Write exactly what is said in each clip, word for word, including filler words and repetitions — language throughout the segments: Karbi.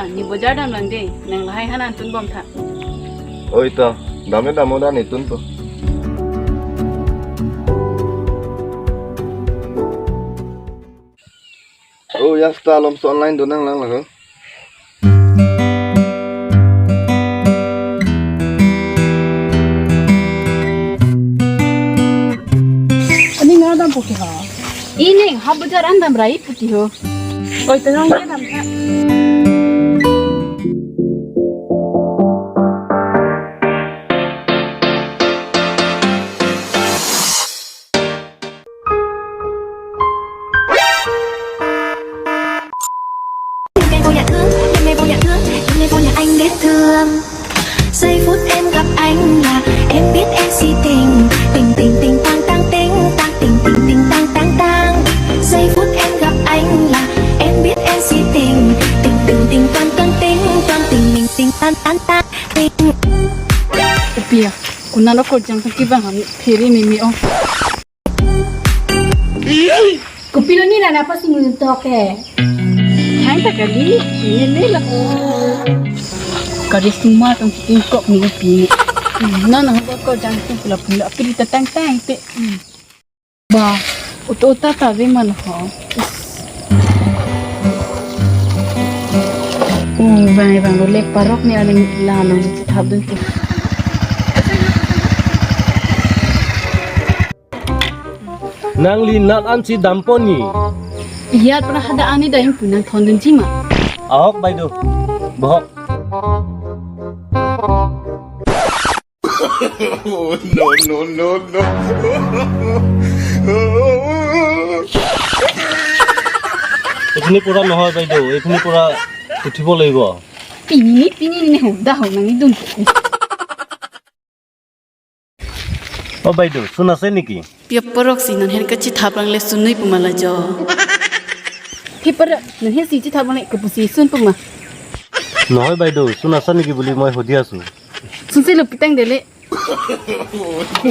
Ne bojar damlang dei, nang lahai han an tunbom tha. Oi to, dam-e dam-o dan ne tunpo. Oh, ya sta lom so online do nanglang lang ho. Aning nang dampo ke ha? Ining ha bojar an damra-i pu ti ho. Oi, tenang dia dam tha. Em em vô nhà thương, em em vô nhà thương, em em vô nhà anh để thương. Giây phút em gặp anh là em biết em si tình, tình tình tình tăng tăng, tình tăng, tình tình tình tăng tăng tăng. Giây phút em gặp anh là em biết em si tình, tình tình tình tăng tăng, tình tăng, tình tình tình tăng tăng tăng, tình. Pi a, konat lo Okorjang ta kevang ham, phere meme ong. Kopilo ne la nangpasung tok ke? Hai ta kali, ne ne la. Kali suma tong tingkok ne pi ne. Non nang Okorjang tung pula pula pili ta tang tang te. Ba, uta uta ta ve man ho. Oh, bang bang lo le parok ne aling la nang chethap dun te. Nangli nat ansi dampo ni? Iyat pra hadak ani dayung pu nangthondunji ma? Ahok baideo, bohok. No, no, no, no. এইখিনি পূৰা নহয় বাইদেউ, এইখিনি পূৰা উঠিব লাগিব। Pini ni, pini ni, huda ho nang idun. অ বাইদেউ, চূণ আছে নেকি? Pi aporok si non hen kachethap lang le চূণ nui pu ma la jo. Pi aporok, non hen si chethap lang le kopusi চূণ pu ma? নহয় বাইদেউ, চূণ আছে নেকি বুলি মই সুধি আছো। চূণ si lo pitang dele.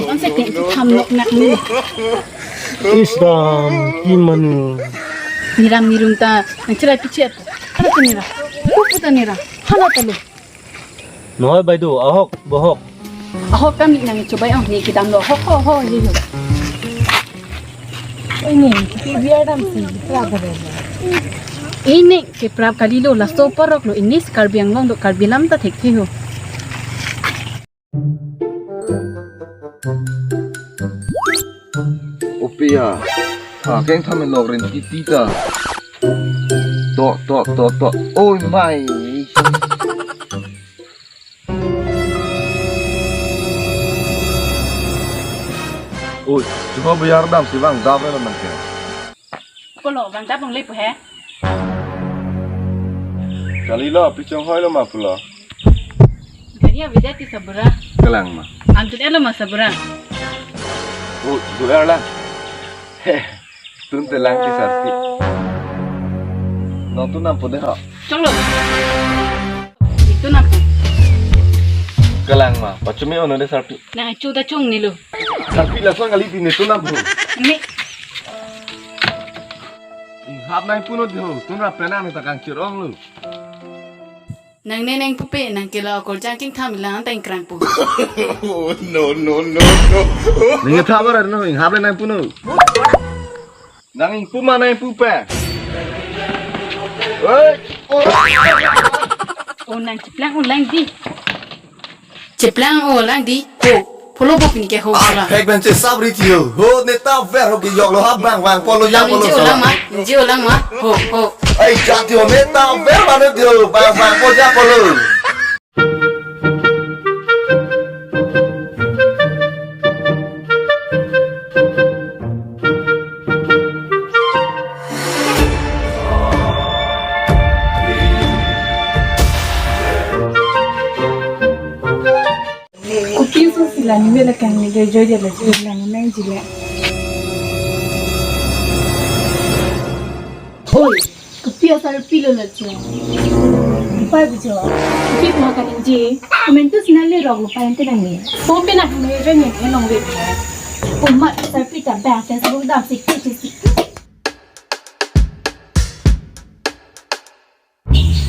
Ang sa keng chethap nok nak ni. ইছ ৰাম, কি মানুহ। Niram nirum ta, nangcherai pichet. Hala ta niram. Kupu ta niram. Hala ta lo. নহয় বাইদেউ, আহক, বহক। Ahok kami nang chobai ang ni kedam lo. Ho, ho, ho, ye, ye. Ini, ke biar dam si, kya kare? Ini ke prap kali lo, laso parok lo, ini si Karbi Anglong do, Karbi alam ta thekthe ho. Opia, ha keng thamen lok rin titi ta. To, to, to, to. Oi mai. Oi, cuma biar dam si bang dam rena nang ke. Pulo bang dam bang le pu he. Kali lo, pichong hoi lo ma pulo. Gari avedetji sabura. Kelang ma. Antu elo ma sabura. Oh, gue erlang. He, tun telang ke sarpi. Nong tun nampu deh ho. Cholo. Itu nampu. Kelang ma, pachumi ono deh sarpi. Nang chu ta chung ni lo. Sarpi lason kali di ni tun nampu. Ni. Hap nang puno deh ho, tun rap penang ta kangchir ong lo. Nang ne nang pupe, nang ke la Okorjang kengtham lang ta ingkrang pu. No, no, no, no. Nang ke thabar no, inghap le nang puno. Nang ingpu ma nang pupe. Oi. Oh, nang cheplang ulang di. Cheplang ulang di. Ho. Pulo bo pini ke ho pula. Hek ben che sabri tiyo. Ho neta ver ho ke yok lo ha bang bang polo ya polo. Nji ulang ma, nji ulang ma. Ho, ho. Ai jati ho neta ver ma ne tiyo bang bang po ya polo. Kopi aso si la ne vela kang ne joy joy de la joy lang nangji le. Oi, kopi asarpi lo lo che. Pai bujo. Kopi kuma kaningje. Komentu si nang lerok lo pai ante nang ne. Phone pe nang me joy ne ke nong ve. Kuma asarpi ta bang Facebook dam si ke si.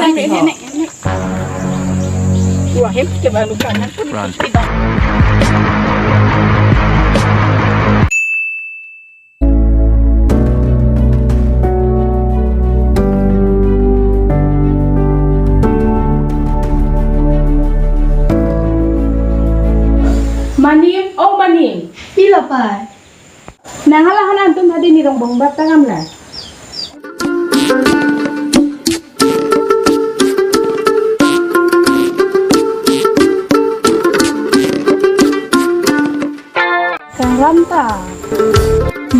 Run. Wah, hem ke balu kanan. Run. Manim, oh Manim. Pilo pai? Nang hala han antum hadi nirong bong bat tangam la. Kanglam ta.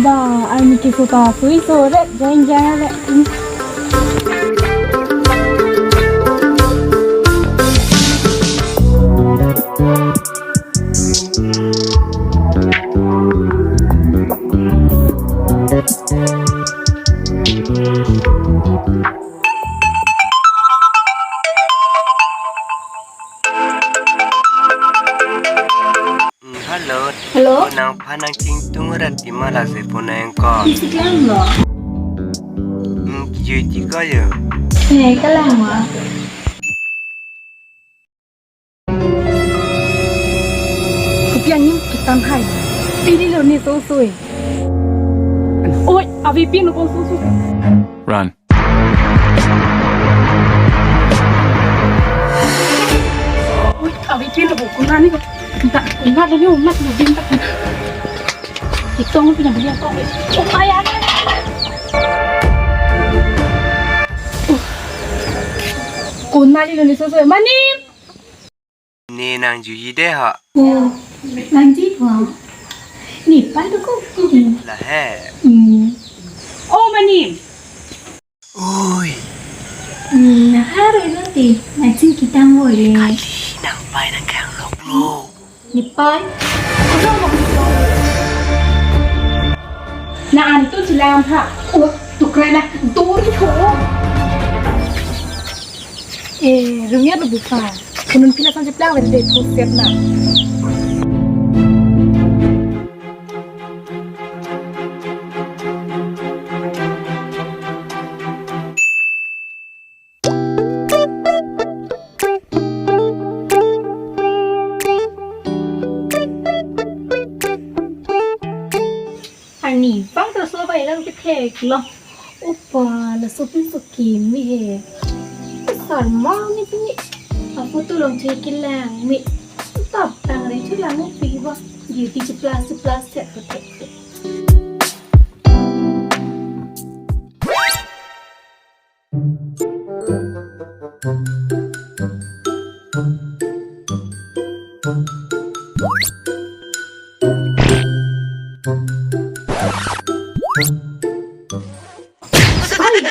Ba, arni keso ta sui so ret jeng jeng le. Hmm, hello. Hello? Nangphan nangchingtung rat ti ma lasi pu nang ko. Isi kelang lo. Hmm, kijui ti ko yo. Eh, kelang wa. Kopi angin kitan hai. Pili lo ne sosoi. Oi, avi pin lo sosoi. Run. Oi, avi pin lo kuna ni ko. Nta, kuna lo ni umat lo bin ta. Itong pina beli apa? Oh, kaya. Kuna ni lo ne sosoi. Manim. Ne nangjuji de ha. Oh, nangjuji wa. Nepai dokok pidi. Lahai. Hmm. Oh, Manim. Oi. Hmm, nahar oi lo ti. Nangchingki tang oi le. Kali nangpai nangkang lok lo. Nepai. Na antu chilam ha. Oh, tukre na. Dori ho. Eh, rumia lo buka. Kunun pila sang chiplang le de ko set na. Arni bang ta so bai lang kethek lo. Opa, laso pinso kimi he. Sarma mi sini. A photo long che kelang mi. Tap tang re chu lang mo pi ba. Beauty chiplas chiplas set ko thek. Ai,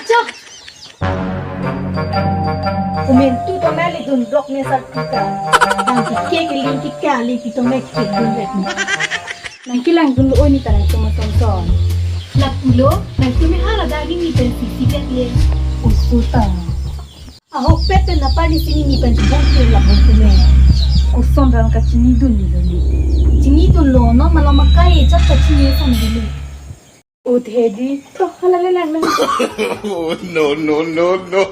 chak! Kumen tu tame le dun blok me sar tika. Bang kike ke ling kike ling kitong me kike dun ret ni. Nangkelang dunlo oi ne ta nangtum ason son. Lapulo, nangtum me hala daging ne pensi si vet le. Usu ta. Ahokpet pen napar ne sini ne pensi bong ke la bong kume. Koson rang kachinidun ne lo ne. Chinidunlo, non malom akai chak kachini son dili. Uthedi, to hala le lang na. Oh, no, no, no, no.